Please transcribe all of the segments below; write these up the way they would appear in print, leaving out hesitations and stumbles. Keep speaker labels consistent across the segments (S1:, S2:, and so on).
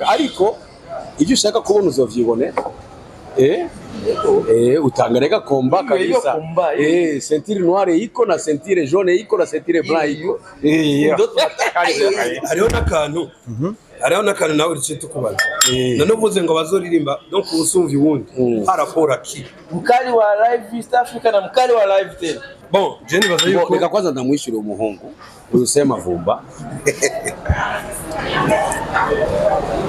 S1: Ariko ibyo ushaka kubona uzovyibonera. Utanga reka combat
S2: Iyo
S1: kabisa.
S2: Combat,
S1: Ceinture noire iko na ceinture jaune iko na ceinture blanc iko.
S2: Ndo tunataka.
S3: Hariho n'akantu nawe rice tukubaza. None uvuze ngo bazoririmba, donc usumvye uwundi par rapport à qui?
S2: Mkali wa live East Africa na mkali wa live tena.
S3: Bon, je nibaza
S1: Bo,
S3: yuko
S1: reka kwanza ndamwishyura umuhungu uyu Semavumba.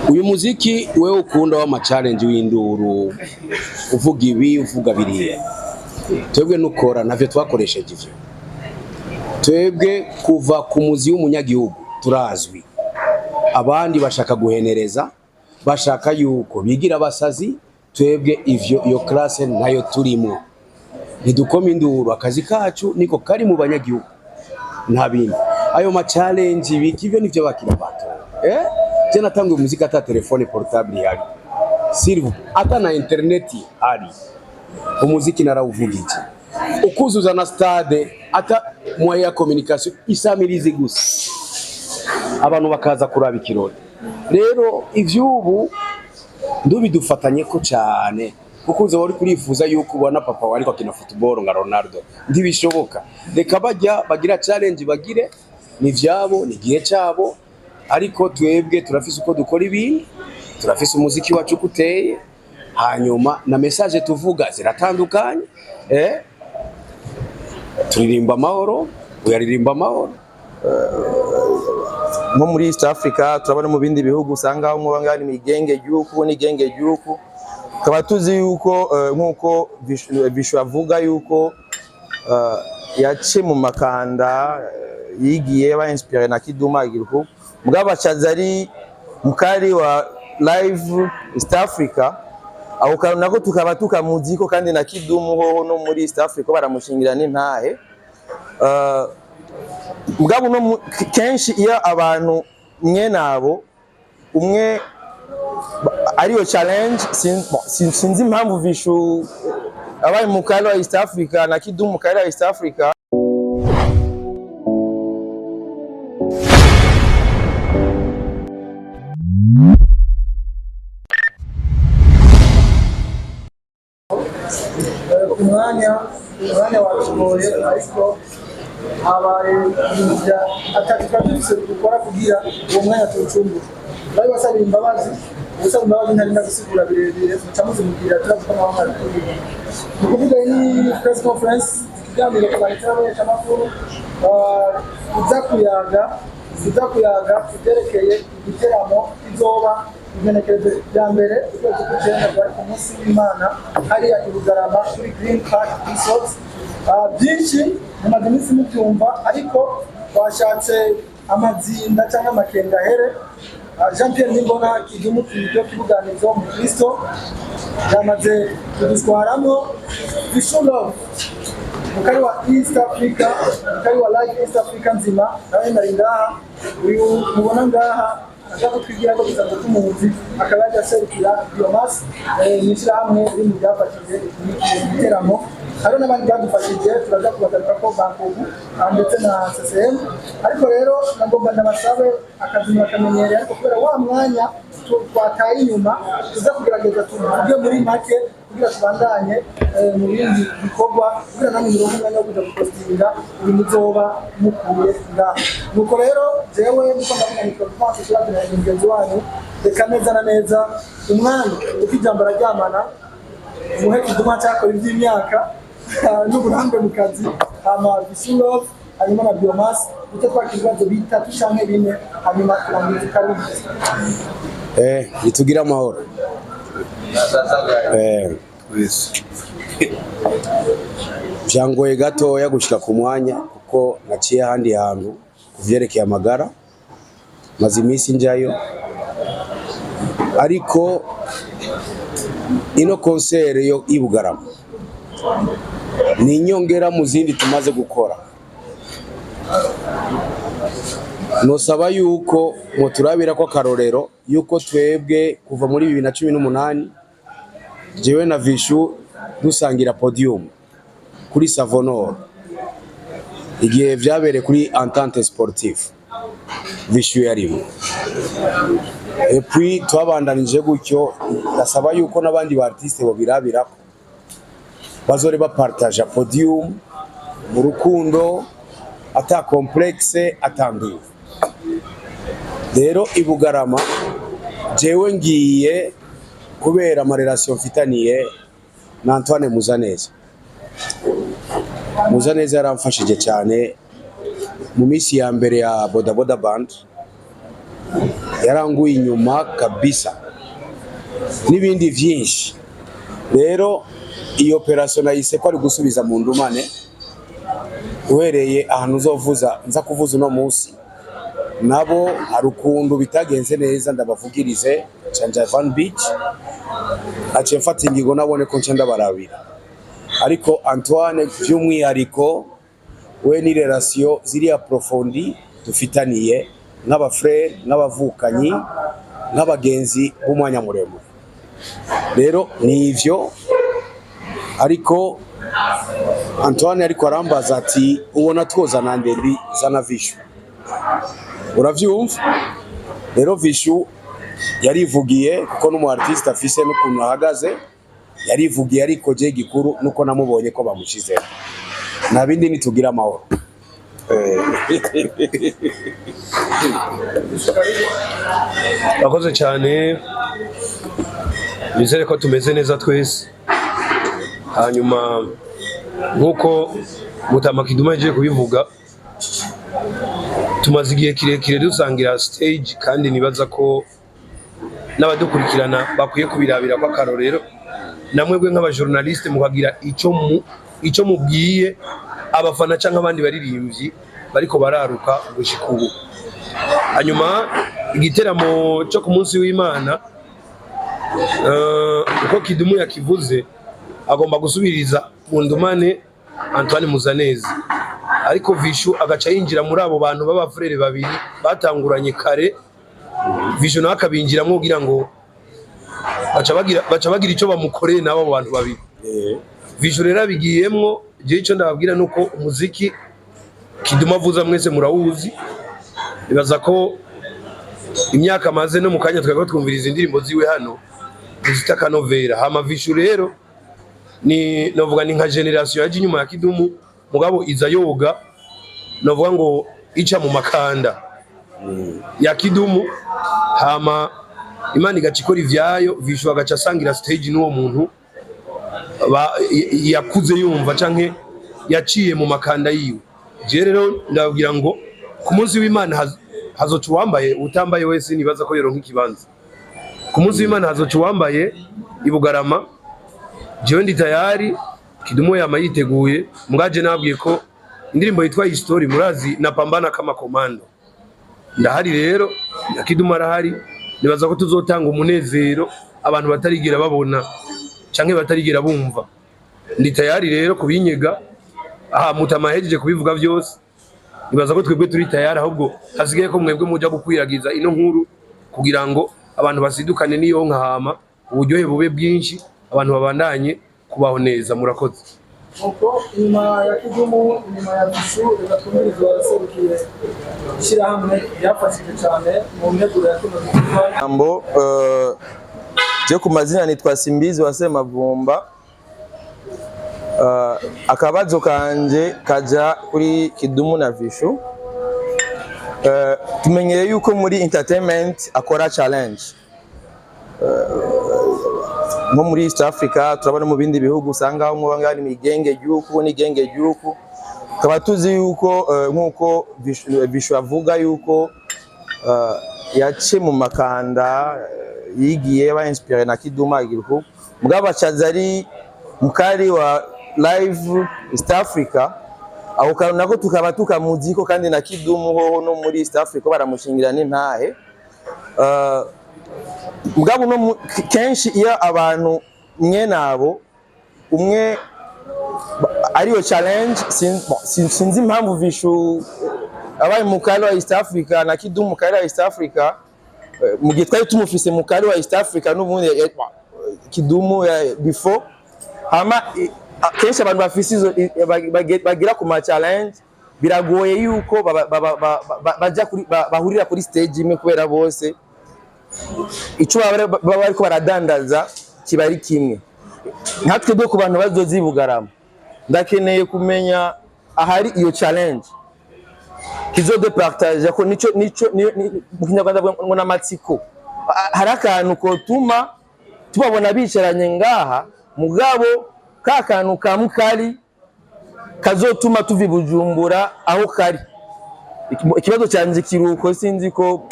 S1: Uyu muziki wewe ukunda w'ama challenge, w'induru, uvuga ibi, uvuga biriya, twebwe nukora navyo twakoresheje ivyo. Twebwe kuva ku muzi w'umunyagihugu turazwi. Abandi bashaka guhenereza, bashaka yuko bigira abasazi. Twebwe ivyo, iyo classe nayo turimo. Ntidukoma induru, akazi kacu niko kari mu banyagihugu, nta bindi. Ayo ma challenge biki, ibyo nivyo bakiri bato. Je natanguye umuziki ata téléphone portable ihari, s'il vous plaît, ata na internet ihari. Umuziki narawuvugije ukuzuza na stade, ata moyen ya communication, isamirizi gusa, abantu bakaza kuraba ikirori. Rero ivy'ubu ndubidufatanye ko cyane, kuko uza wari kurifuza yuko ubona papa wari akina football nka Ronaldo, ntibishoboka. Reka bajya bagira challenge, bagire ni vyabo, ni igihe cyabo, ariko twebwe turafise uko dukora ibintu, turafise umuziki wacu uko uteye, hanyuma na message tuvuga ziratandukanye. Turirimba amahoro, uyaririmba amahoro.
S4: Nko muri East Africa turabona, mu bindi bihugu usanga umwe bangana imigenge ry'uku n'igenge ry'uku. Tukaba tuzi yuko nk'uko Vishu avuga yuko yaciye mu makanda, yigiye ba inspiré na Kidum, agira uku, mugabo acaza ari mukari wa live East Africa. Ako kantu nako tukaba tukamuziko, kandi na Kidum hoho no muri East Africa baramushingira n'intahe. Mugabo no kenshi iyo abantu mwene abo umwe ariyo challenge bon, sinzi impamvu Vishu abaye mukali wa East Africa na Kidum mukali wa East Africa.
S5: Umwanya watugoye, ariko habaye ibintu bya atatu twari dufise dukora kugira uwo mwanya tuwucumbure. Bari basabira imbabazi, gusaba imbabazi ntarinda gusigura birebire, muca muzimubwira, turazi ko mwaba mwabikuriye. Ni ukuvuga iyi ni press conference, ikiganiro ku bantu n'abamenyeshamakuru, kuza kuyaga kubyerekeye igiteramo izoba igenekerezo rya 1 ukwezi kw'icenda, bwari ku munsi w'Imana, hariya i Bugarama kuri Green Park Resort. Byinshi mumaze iminsi mubyumva, ariko twashatse amazinda cyangwa amakenga ahere. Jean Pierre Nimbona, Kidumu Kido Kibuganizo mu Kristo, yamaze kudutwaramo. Vishu Love, mukari wa East Africa, mukari wa Live East Africa nzima, nawe nari ngaha. Uyu mubona ngaha aza kutwigira ko dusanzwe tumuzi, akaba yaje aserukira Biomass, ni ishyirahamwe riri mu byafashije iki giteramo. Hariho n'abandi badufashije, turaza kubagaruka ko Bankobu ndetse na CCM. Ariko rero nagomba ndabasabe, akazi murakamenyereye, ariko kubera wa mwanya twataye inyuma, tuza kugerageza tuvuge muri make kugira tubandanye mu bindi bikorwa, kugira namwe muronke umwanya wo kuja gupostinga ibintu muzoba mukuye ngaho. Nuko rero jewe niko ndavuga, nitwa Alphonse Claude na mugenzi wanyu. Reka neza na neza umwanya uko ijambo araryamana muhe Kiduma cyakora iby'imyaka n'uburambe mu kazi, hama Visu Love, hanyuma na Biomass, icyo twakira ibibazo bitatu canke bine, hanyuma turangiza. Karibu.
S1: Nitugire amahoro. Vyangoye gatoya gushika ku mwanya, kuko naciye ahandi hantu kuvyerekeye amagara, maze iminsi njayo. Ariko ino concert yo i Bugarama ni inyongera mu zindi tumaze gukora. Nosaba yuko muturabira ko akarorero yuko twebwe kuva muri 2018, jewe na Vishu dusangira podium kuri Savonor, igihe vyabereye kuri Entente Sportive, Vishu yarimo. Et puis twabandanije gutyo. Ndasaba yuko n'abandi ba artiste bobirabirako, bazore bapartaja podium mu rukundo, ata complexe, atanduye. Rero ibugarama jewe ngiye kubera ama relation mfitaniye na Antoine Muzaneza. Muzaneza yaramfashije cyane mu minsi ya mbere ya Boda Boda Band, yaranguye inyuma kabisa n'ibindi vyinshi. Rero iyo operation nayise ko ari gusubiza mu ndumane. Uhereye ahantu uzovuza, nza kuvuza uno munsi, nabo hari ukuntu bitagenze neza, ndabavugirize canja Van Beach, aciye mfata ingingo nabone ko nca ndabarabira. Ariko Antoine by'umwihariko we ni relation ziri approfondies dufitaniye nk'aba frère, nk'abavukanyi, nk'abagenzi b'umwanya muremure. Rero ni ivyo. Ariko Antoine ariko arambaza ati: "Ubona twozana nde?" Ndi zana Vishu. Uravyumva rero, Vishu yarivugiye kuko n'umu artiste afise n'ukuntu ahagaze, yarivugiye. Ariko je gikuru nuko namubonye ko bamushizeho, nta bindi, nitugira amahoro.
S3: Urakoze cyane, nizere ko tumeze neza twese. Hanyuma nk'uko Mutama Kiduma yagiye kubivuga, tumaze igihe kirekire dusangira stage, kandi nibaza ko n'abadukurikirana bakwiye kubirabira ko akarorero, namwebwe nk'abajournaliste mukagira icyo mubwiye abafana cyangwa abandi baririmbyi bariko bararuka gushika ubu. Hanyuma igiteramo cyo ku munsi w'Imana, uko Kidumu yakivuze, agomba gusubiriza mu ndumane Antoine Muzaneza, ariko Vishu agaca yinjira muri abo bantu b'abafurere babiri batanguranye kare. Vishu nawe akabinjiramo kugira ngo baca bagira icyo bamukoreye n'abo bantu babiri. Vishu rero abigiyemwo. Jewe icyo ndababwira nuko umuziki Kidumu avuza mwese murawuzi. Nibaza ko imyaka amaze no mu kanya twari twumviriza indirimbo ziwe hano zifite akanovera. Hama Vishu rero ni novuga ni nka generation yaje inyuma ya Kidumu, mugabo iza yoga, novuga ngo ica mu makanda ya Kidumu. Hama Imana igaca ikora ivyayo, Vishu agaca asangira stage n'uwo muntu yakuze yumva canke yaciye mu makanda yiwe. Je rero ndababwira ngo ku munsi w'Imana hazoca uwambaye, utambaye wese nibaza ko yoronka ikibanza. Ku munsi w'Imana hazoca uwambaye ibugarama. Jewe ndi tayari, Kidumu yama yiteguye. Mwaje nabwiye ko indirimbo yitwa History murazi, napambana kama komando. Ndahari rero na Kidumu arahari. Nibaza ko tuzotanga umunezero abantu batarigira babona canke batarigera bumva. Ndi tayari rero kubinyega aha. Mutama yahejeje kubivuga byose. Nibaza ko twebwe turi tayari, ahubwo hasigaye ko mwebwe muja gukwiragiza ino nkuru kugira ngo abantu basidukane n'iyo nkahama, uburyohe bube bwinshi, abantu babandanye kubaho neza. Murakoze.
S5: Nuko inyuma ya Kidumu, inyuma ya Vishu, reka twumvirize uwaserukiye ishyirahamwe ryafashije cyane mu nteguro ya kino gikorwa.
S4: Jambo, je ku mazina nitwa Simbizi wa Semavumba. Akabazo kanje kaja kuri Kidumu na Vishu. Tumenyereye yuko muri entertainment akora challenge, nko muri East Africa turabona, mu bindi bihugu usanga umwe bangana imigenge ry'uku n'igenge ry'uku. Tukaba tuzi yuko nk'uko Vishu avuga yuko yaciye mu makanda, yigiye ba inspiré na Kiduma agira uku, mugabo acaza ari mukari wa live East Africa. Aho kantu nako tukaba tukamuziko, kandi na Kidumu hoho no muri East Africa baramushingira n'intahe. Mugabo no kenshi iyo abantu mwene abo umwe ariyo challenge, bon, sinzi impamvu Vishu abaye mukali wa East Africa na Kidumu mukali wa East Africa, mu gihe twari tumufise mukali wa East Africa n'ubundi, bon, Kidumu before. Hama kenshi abantu bafise izo bagira ku ma challenge, biragoye yuko baja kuri bahurira kuri stage imwe kubera bose Ico baba bariko baradandaza kiba ari kimwe. Nka twebwe ku bantu bazoza i Bugarama, ndakeneye kumenya ahari iyo challenge kizodepartage ko nico mu Kinyarwanda bavuga ngo n'amatsiko. Hari akantu kotuma tubabona bicaranye ngaha, mugabo ka kantu ka mukari kazotuma tuva i Bujumbura aho kari. Ikibazo cyanjye kiruko, sinzi ko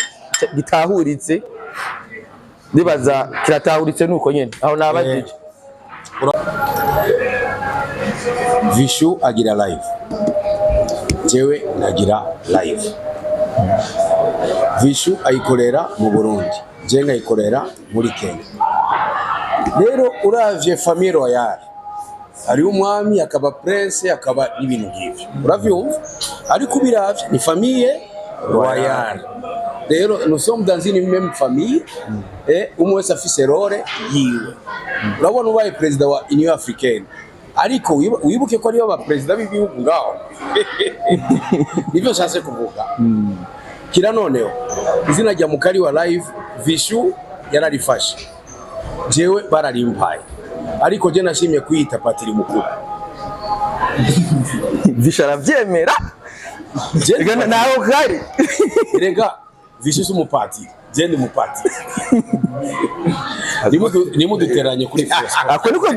S4: gitahuritse, ndibaza kiratahuritse, nuko nyene aho nabajije.
S1: Vishu agira live, jewe nagira live. Vishu ayikorera mu Burundi, je nkayikorera muri Kenya. Rero uravye famille royale, hariho umwami, akaba prince, akaba n'ibintu nk'ivyo, uravyumva? Ariko ubiravye ni famille royale. Rero nous sommes dans une même famille, umwe wese afise rôle yiwe. Urabona ubaye perezida wa Union Africaine, ariko wibuke ko ariyo abaperezida b'ibihugu ngaho. Nivyo nshatse kuvuga. Kira noneho izina rya mukari wa live, Vishu yararifashe, jewe bararimpaye, ariko je nashimye kwiyita patiri mukuru.
S4: Visha aravyemera. Ega naho kari.
S1: Erega Vishu si umupatiri, je ndi umupatiri. Nimuduteranye kuri Facebook.
S4: Ako niko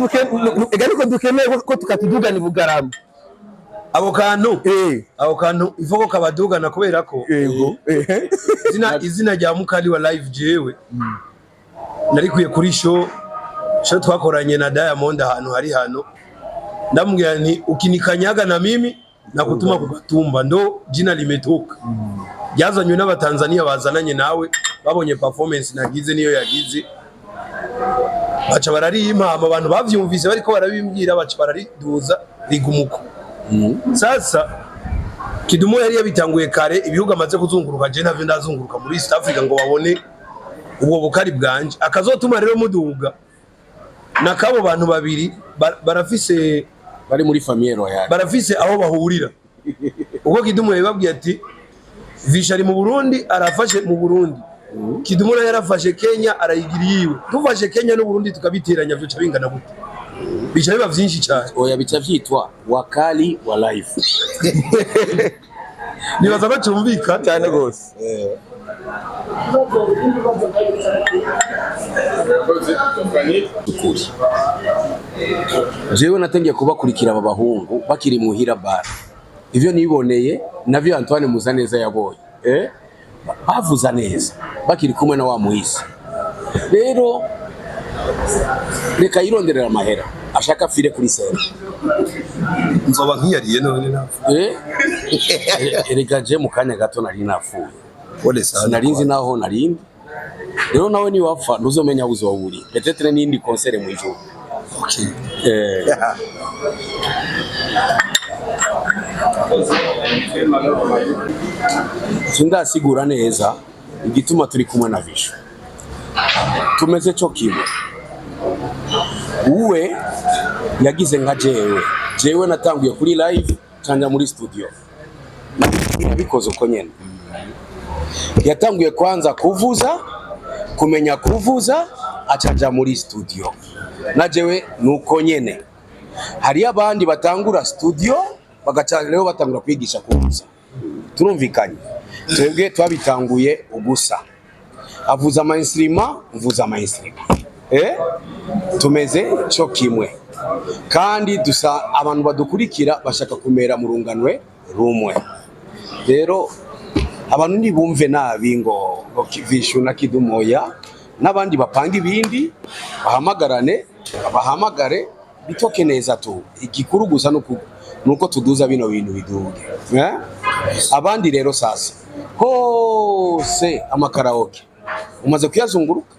S4: ega niko dukeneye ko tukatudugana i Bugarama.
S3: Abo kantu ako kantu ifoko kabadugana kubera ko
S4: Yego.
S3: Izina rya mukali wa live jewe narikuye kuri show twakoranye na Diamond ahantu hari hano. Ndamubwira nti: "Ukinikanyaga na mimi nakutuma kugatumba." Ndo jina limetoka, ryazanywe n'Abatanzania bazananye nawe, babonye performance nagize niyo yagize, baca bararimpama. Abantu bavyumvise bariko barabimbwira, baca barariduza rigumuko. Sasa Kidumu yari yabitanguye kare, ibihugu amaze kuzunguruka, je ntavyo ndazunguruka muri East Africa ngo babone ubwo bukari bwanje. Akazotuma rero muduga nakabo bantu babiri barafise
S1: bari muri famille royale.
S3: Barafise aho bahurira. Ubwo Kidumu yababwiye ati: "Visha ari mu Burundi, arafashe mu Burundi." Kidumu nawe yarafashe Kenya, arayigira iyiwe. Dufashe Kenya n'Uburundi tukabiteranya, vyoca bingana gute? Bica biba vyinshi cyane.
S1: Oya, bica vyitwa wakali wa live.
S3: Nibaza ko cyumvikana.
S4: Cyane rwose.
S5: Ibibazo, ibindi bibazo byari.
S1: Ukuri jewe natangiye kubakurikira aba bahungu bakiri muhira bar. Ivyo niboneye navyo Antoine Muzaneza yabonye, bavuza neza bakiri kumwe na wa muhisi. Rero reka yironderera amahera ashaka fire kuri scène.
S3: Nzoba nkiyariye none napfa.
S1: Erega je mu kanya gato nari napfuye.
S3: Pole sana.
S1: Sinarinzi naho narindi. Rero nawe niwapfa ntuzomenya aho uzoba uri, peut-être n'indi concert mu ijuru.
S3: Okay.
S1: Sindasigura neza igituma turi kumwe na Vishu, tumeze cyo kimwe. Uwe yagize nka jewe. Jewe natanguye kuri live canja muri studio, yabikoze uko nyene. Yatanguye kwanza kuvuza, kumenya kuvuza, acaja muri studio. Na jewe nuko nyene. Hariyo abandi batangura studio, bagaca rero batangura kwigisha kuvuza. Turumvikanye? Twebwe twabitanguye ugusa, avuza ama instrument, mvuza ama instrument, tumeze cyo kimwe. Kandi dusa abantu badukurikira bashaka kumera mu runganwe rumwe. Rero abantu ntibumve nabi ngo Vishu na Kidumoya n'abandi bapanga ibindi, bahamagarane, bahamagare bitoke neza tu. Igikuru gusa nuko tuduza bino bintu biduge, eh? Abandi rero sasa hose amakaraoke umaze kuyazunguruka,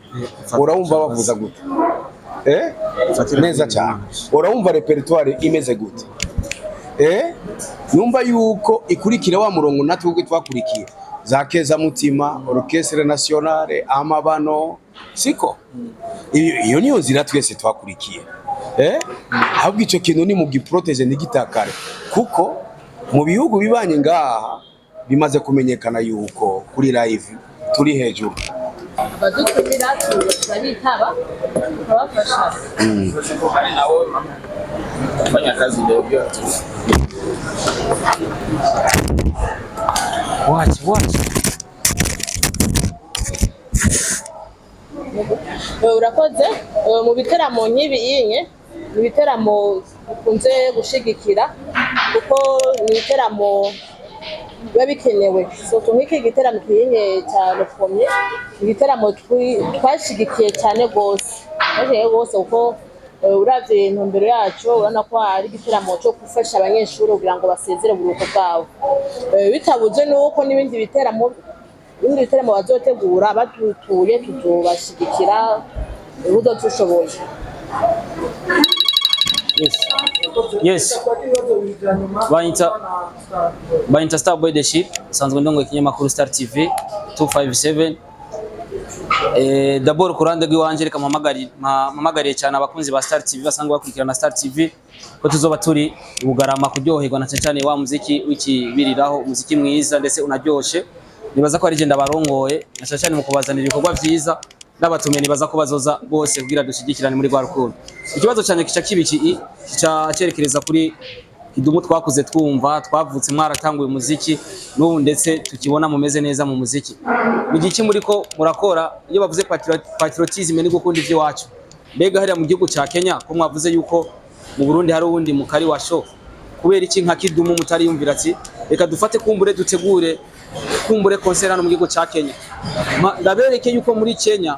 S1: urabumva bavuza gute? Neza cyane. Urabumva répertoire imeze gute? Numva yuko ikurikira wa murongo natwe ubwo twakurikiye za Keza Mutima, Orchestre Nationale, Amabano, siko? Iyo niyo nzira twese twakurikiye. Ahubwo ico kintu ni mu giprotège ntigitakare, kuko mu bihugu bibanye ngaha bimaze kumenyekana yuko kuri live turi hejuru.
S6: Abadutumira turabitaba, tukabafasha.
S2: Fanya kazi ndio.
S7: Watch, watch.
S6: Urakoze. Mu biteramo nk'ibi inye, ni ibiteramo bikunze gushigikira, kuko ni ibiteramo biba bikenewe, surtout nk'iki giteramo kinye cya Rukomye, ni igiteramo twashigikiye cyane rwose, twashigikiye rwose, kuko uravye intumbero yacu, urabona ko ari igiteramo cyo gufasha abanyeshuri kugira ngo basezere uburuhuko bwabo. Bitabuze nuko n'ibindi biteramo bazotegura badutuye, tuzobashigikira uburyo dushoboye.
S7: Yes. Banyita Starboy the Ship, nsanzwe ndongoye ikinyamakuru Star TV 257. D'abord, ku ruhande rw'iwanje, reka mpamagariye cyane abakunzi ba Star TV basanzwe bakurikirana Star TV ko tuzoba turi i Bugarama kuryoherwa na cyane cyane wa muziki w'ikibiriraho, umuziki mwiza ndetse unaryoshe. Nibaza ko ari je ndabarongoye na cyane cyane mu kubazanira ibikorwa vyiza n'abatumiye. Nibaza ko bazoza bose kugira dushyigikirane muri rwa rukundo. Ikibazo cyane kica kibiki, kica cyerekereza kuri Kidumu. Twakuze twumva, twavutse mwaratanguye umuziki, n'ubu ndetse tukibona mumeze neza mu muziki. Mu gihe muri ko murakora, iyo bavuze patriotisme ni gukunda iby'iwacu. Mbega hariya mu gihugu ca Kenya, ko mwavuze yuko mu Burundi hari uwundi mukari wa show, kubera iki nka Kidumu mutari yumvira ati reka dufate kumbure dutegure kumbure concert hano mu gihugu ca Kenya? Ndabereke yuko muri Kenya,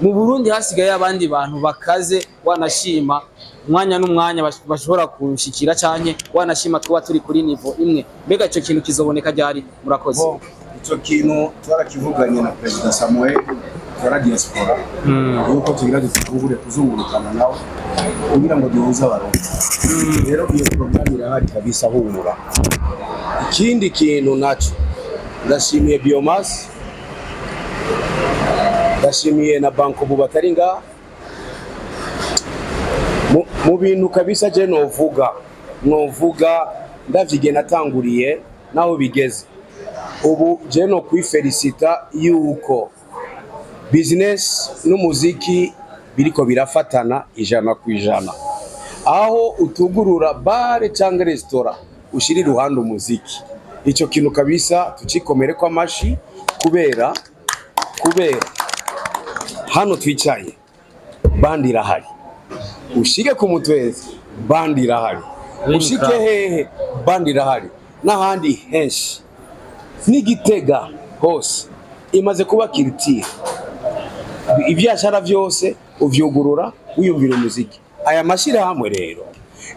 S7: mu Burundi hasigaye abandi bantu bakaze, wanashima umwanya n'umwanya bashobora kushikira, canke wanashima twaba turi kuri niveau imwe. Mbega ico kintu kizoboneka ryari? Murakoze.
S1: Bo, ico kintu twarakivuganye na Perezida Samuel twara diaspora, yuko tugira dutangure kuzungurukana nawe kugira ngo duhuze Abarundi. Rero iyo porogaramu irahari kabisa, humura. Ikindi kintu naco, ndashimiye Biomass, ndashimiye na Bankobu batari ngaha. Mu bintu kabisa je novuga ndavye natanguriye naho bigeze ubu, je no kwifelicita yuko business n'umuziki biriko birafatana 100%, aho utugurura bar cyangwa restaurant ushira iruhande umuziki. Ico kintu kabisa tucikomere ko amashi, kubera hano twicaye band irahari, ushike ku mutwezi band irahari, ushike
S7: Club.
S1: Hehe, band irahari n'ahandi henshi n'Igitega hose imaze kuba culture. Ibyashara byose uvyugurura wiyumvira umuziki. Aya mashyirahamwe rero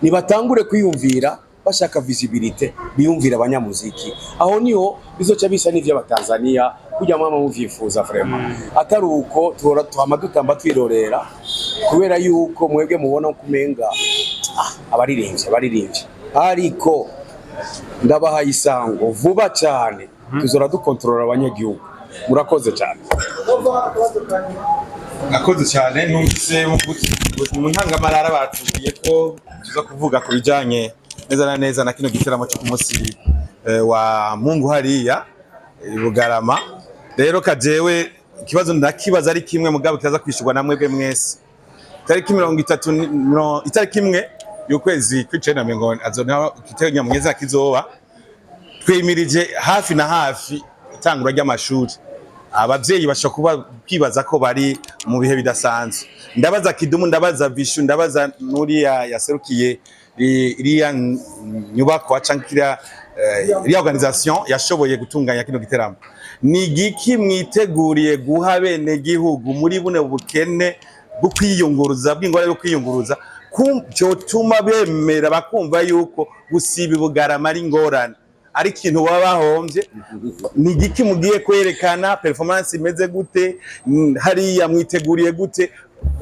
S1: nibatangure kwiyumvira bashaka visibilité, biyumvira abanyamuziki. Aho niho bizoca bisa n'ivy'Abatanzania kujya mama muvyifuza vraiment. Atari uko tuhora tuhama dutamba twirorera, kubera yuko mwebwe mubona kumenga abaririmbyi, ariko ndabahaye isango, vuba cyane tuzora dukontorora abanyagihugu. Murakoze cyane.
S8: Mwakoze cyane. Numvise mu ntangamarara batubwiye ko tuza kuvuga ku bijyanye neza na neza na kino giteramo cyo ku munsi wa Mungu hariya i Bugarama. Rero kajewe ikibazo ndakibaza ari kimwe, mugabo kiraza kwishurwa na mwebwe mwese. Tariki 30 itariki 1 y'ukwezi kw'icenda, mirongo azona igitero mwiza kizoba twimirije hafi na hafi itangura ry'amashuri. Abavyeyi bashobora kuba kwibaza ko bari mu bihe bidasanzwe. Ndabaza Kidumu, ndabaza Vishu, ndabaza nuriya yaserukiye iriya nyubakwa canke iriya organisation yashoboye gutunganya kino giteramo: ni igiki mwiteguriye guha bene gihugu muri buno bukene bwo kwiyunguruza, bw'ingorane yo kwiyunguruza, vyotuma bemera bakumva yuko gusiba i Bugarama ari ingorane, ari ikintu baba bahomvye? Ni igiki mugiye kwerekana? Performance imeze gute? Hariya mwiteguriye gute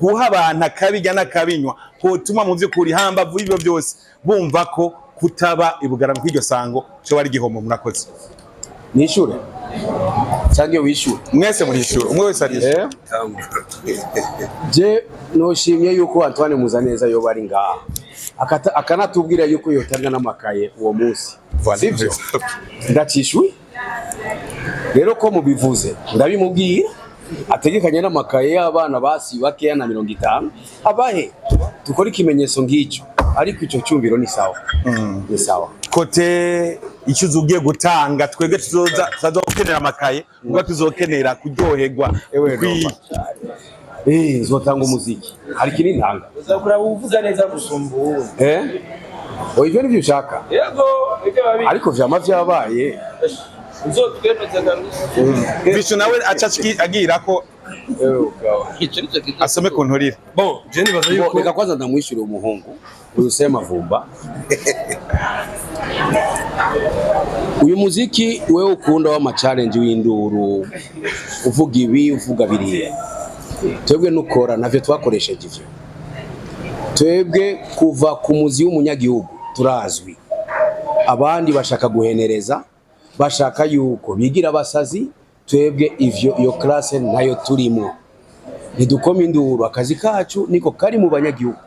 S8: guha abantu akabirya n'akabinywa kotuma mu vy'ukuri hambavu y'ivyo byose bumva ko kutaba i Bugarama kw'iryo sango cyo ari igihombo? Murakoze.
S1: Nishure cyangwa wishure?
S8: Mwese murishyura, umwe wese arishyura.
S1: Je noshimye yuko Antoine Muzaneza yoba ari ngaha, akanatubwira yuko yotanga n'amakaye uwo munsi.
S8: Voilà.
S1: Sivyo? Ndacishuye rero ko mubivuze, ndabimubwira. Ategekanye n'amakaye y'abana basi bakeya na 50 abahe, dukore ikimenyetso ng'icyo. Ariko ico cyumviro ni sawa, ni sawa.
S8: Kote icyo ugiye gutanga, twebwe tuzoza tuzokenera amakaye, ubwo tuzokenera kuryoherwa.
S1: Ewe. Eh, nzotanga umuziki, hari ikindi ntanga?
S2: Uzakura uvuza neza gusumba uwundi.
S1: Eh, oya, ivyo nivyo ushaka?
S2: Yego, ibyo babi.
S1: Ariko vyama vyabaye.
S2: Uzotwemeza kabisa.
S8: Vishu nawe aca agira ko
S1: Ewe ugawa.
S2: Icyo nicyo kizo.
S8: asome ku nturire.
S3: Bon, je nibaza
S1: Bo,
S3: yuko
S1: reka kwanza ndamwishyura umuhungu uyu Semavumba. Uyu muziki wewe ukunda w'ama challenge w'induru, uvuga ibi, uvuga biriya, twebwe nukora navyo twakoresheje ivyo. Twebwe kuva ku muzi w'umunyagihugu turazwi. Abandi bashaka guhenereza, bashaka yuko bigira abasazi. Twebwe ivyo, iyo classe ntayo turimo. Ntidukoma induru, akazi kacu niko kari mu banyagihugu,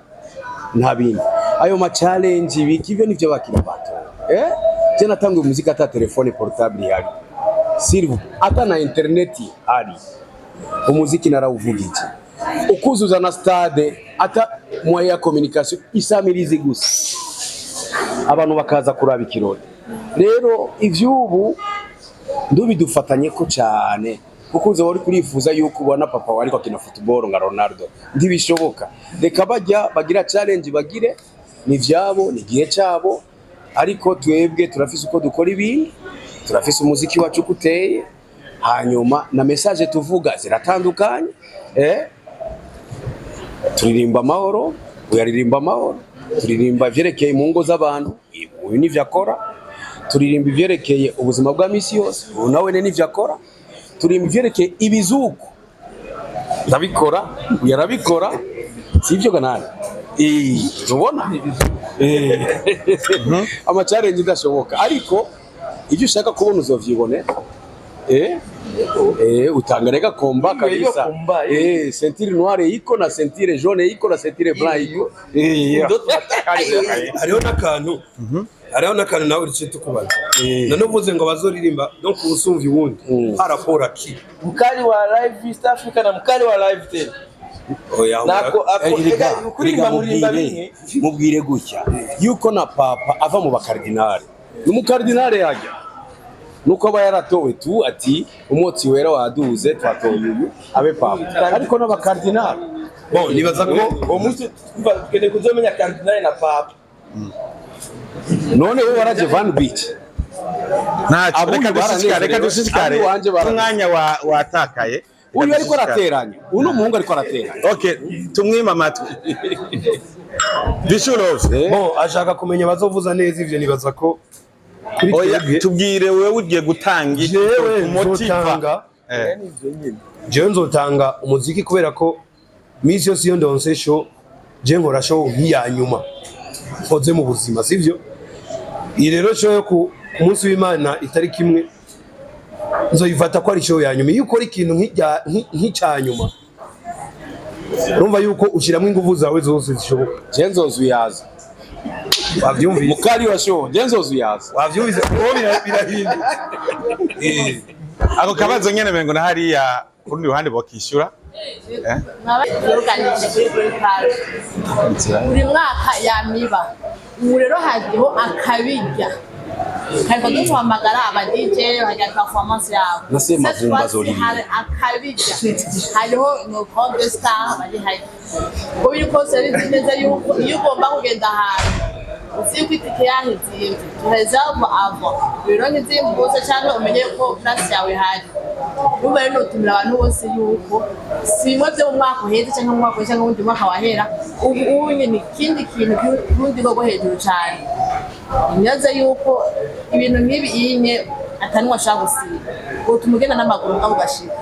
S1: nta bindi. Ayo ma challenge biki, ibyo nivyo bakiri bato. Eh, je natanguye umuziki ata téléphone portable ihari, s'il ata na internet ihari. Umuziki narawuvugije ukuzuza na stade, ata moyen ya communication, isamirizi gusa, abantu bakaza kuraba ikirori. Rero ivy'ubu ndubidufatanye ko cyane, kuko uza wari kurifuza yuko ubona papa wawe ariko akina football nka Ronaldo, ntibishoboka. Reka bajya bagira challenge, bagire ni vyabo, ni igihe cyabo, ariko twebwe turafise uko dukora ibintu, turafise umuziki wacu uko uteye, hanyuma na message tuvuga ziratandukanye. Eh, turirimba amahoro, uyaririmba amahoro, turirimba ivyerekeye mu ngo z'abantu, uyu nivyo akora, turirimba ivyerekeye ubuzima bwa misi yose, uyu nawe nivyo akora, turirimba ivyerekeye ibizuko, ndabikora, uyu arabikora, sivyo ganani? Eh, tubona ama challenge idashoboka, ariko ibyo ushaka kubona uzovyibonera. Eh eh, utanga rega combat kabisa.
S4: Combat, eh.
S1: Eh, ceinture noire iko na ceinture jaune iko na ceinture blanc iko. Eh.
S3: Hariho n'akantu nawe duce tukubaza. None uvuze ngo bazoririmba, donc usumvye uwundi par rapport à qui?
S4: Mkali wa live East Africa na mkali wa live tena.
S3: Oya.
S4: Nako ako.
S1: Eh,
S4: Ega, kuririmba murimba
S1: mubwire
S4: bimwe.
S1: Mubwire gutya yuko na papa ava mu bakardinale, n'umukardinale yajya nuko aba yaratowe tu, ati umwotsi wera waduze, twatoye uyu abe papa, ariko n'abakardinale.
S3: Bon, nibaza ko
S4: Uwo munsi twumva tukeneye kuzomenya cardinal na papa.
S1: None wowe waraje Van Beach?
S8: Ntacyo.
S1: Abuyu
S8: Reka dushishikare, reka
S1: baranezerewe,
S8: dushishikare.
S1: abiwanje baranezerewe.
S8: Umwanya watakaye.
S1: Uyu ariko arateranya, uyu ni umuhungu ariko arateranya.
S8: Okay, tumwima amatwi. Vishu Love.
S3: Bon, ashaka kumenya bazovuza neza ivyo, nibaza ko kuri
S8: Oya,
S3: twebwe
S8: tubwire wewe ugiye gutanga iki?
S3: Jewe
S8: Umutiva.
S3: nzotanga, jewe nzotanga umuziki, kubera ko misi yose iyo ndonse show, je nkora show nk'iya nyuma nkoze mu buzima, sivyo? Iyi rero show yo ku munsi w'Imana itariki 1 nzoyifata ko ari show ya nyuma. Iyo ukora ikintu nk'icya nyuma, urumva yuko ushyiramo ingufu zawe zose zishoboka.
S1: Je nzozuyaza.
S3: Wavyumvise?
S1: Mukali wa show, je nzozuyaza.
S3: Wavyumvise? Uwo birahindutse.
S8: Ako kabazo nyene mengo na hariya ku rundi ruhande bokishyura.
S6: Yoruganije kuri Green Park buri mwaka yamiba. Ubu rero hagiyeho akabirya, kariko duhamagara aba DJ bagira performance yabo.
S1: Na Semavumba
S6: Cette fois-ci,
S1: azoririmba.
S6: hari akabirya, hariho no grande star bari hari. Uko biri kose bizi neza yuko iyo ugomba kugenda ahantu uzi yuko itike yaho izimvye, tu réserve avant rero ntizimbutse, cyangwa umenye ko place yawe ihari. Urumva rero notumira abantu bose yuko si bimwe byo mu mwaka uheze cyangwa mu mwaka uheze cyangwa uwundi mwaka wahera. Ubu unye ni ikindi kintu cy'urundi rwego hejuru cyane. Imyaze yuko ibintu nk'ibi inye atanwa ashaka gusiba, utuma ugenda n'amaguru ngabo ugashika.